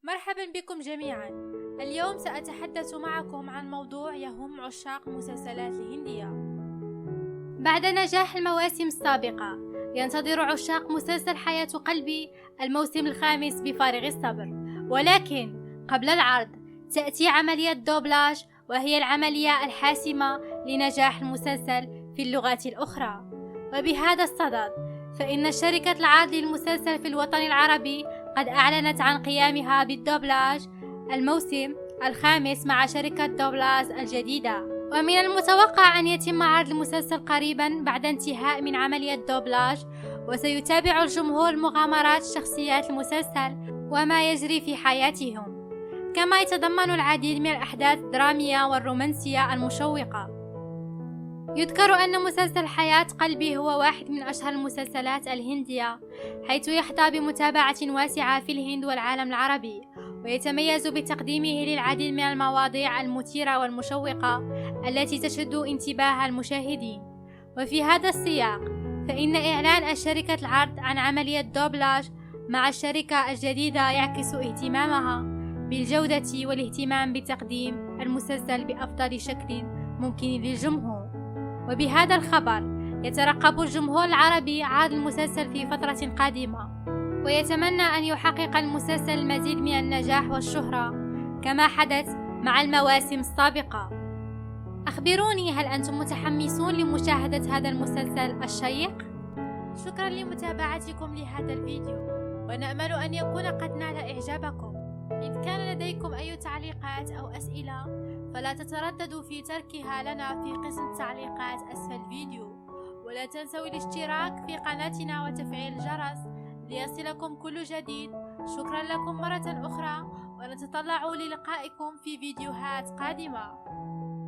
مرحبا بكم جميعا. اليوم سأتحدث معكم عن موضوع يهم عشاق المسلسلات الهندية. بعد نجاح المواسم السابقة، ينتظر عشاق مسلسل حياة قلبي الموسم الخامس بفارغ الصبر، ولكن قبل العرض تأتي عملية دوبلاج، وهي العملية الحاسمة لنجاح المسلسل في اللغات الأخرى. وبهذا الصدد فإن شركة العرض للمسلسل في الوطن العربي قد أعلنت عن قيامها بالدوبلاج الموسم الخامس مع شركة دوبلاج الجديدة، ومن المتوقع أن يتم عرض المسلسل قريبا بعد انتهاء من عملية دوبلاج، وسيتابع الجمهور مغامرات شخصيات المسلسل وما يجري في حياتهم، كما يتضمن العديد من الأحداث الدرامية والرومانسية المشوقة. يذكر أن مسلسل حياة قلبي هو واحد من أشهر المسلسلات الهندية، حيث يحظى بمتابعة واسعة في الهند والعالم العربي، ويتميز بتقديمه للعديد من المواضيع المثيرة والمشوقة التي تشد انتباه المشاهدين. وفي هذا السياق فإن إعلان شركة العرض عن عملية دوبلاج مع الشركة الجديدة يعكس اهتمامها بالجودة والاهتمام بتقديم المسلسل بأفضل شكل ممكن للجمهور. وبهذا الخبر يترقب الجمهور العربي عرض المسلسل في فترة قادمة، ويتمنى أن يحقق المسلسل المزيد من النجاح والشهرة كما حدث مع المواسم السابقة. أخبروني، هل أنتم متحمسون لمشاهدة هذا المسلسل الشيق؟ شكرا لمتابعتكم لهذا الفيديو، ونأمل أن يكون قد نال إعجابكم. إن كان لديكم أي تعليقات أو أسئلة فلا تترددوا في تركها لنا في قسم التعليقات أسفل الفيديو، ولا تنسوا الاشتراك في قناتنا وتفعيل الجرس ليصلكم كل جديد. شكرا لكم مرة أخرى، ونتطلع للقائكم في فيديوهات قادمة.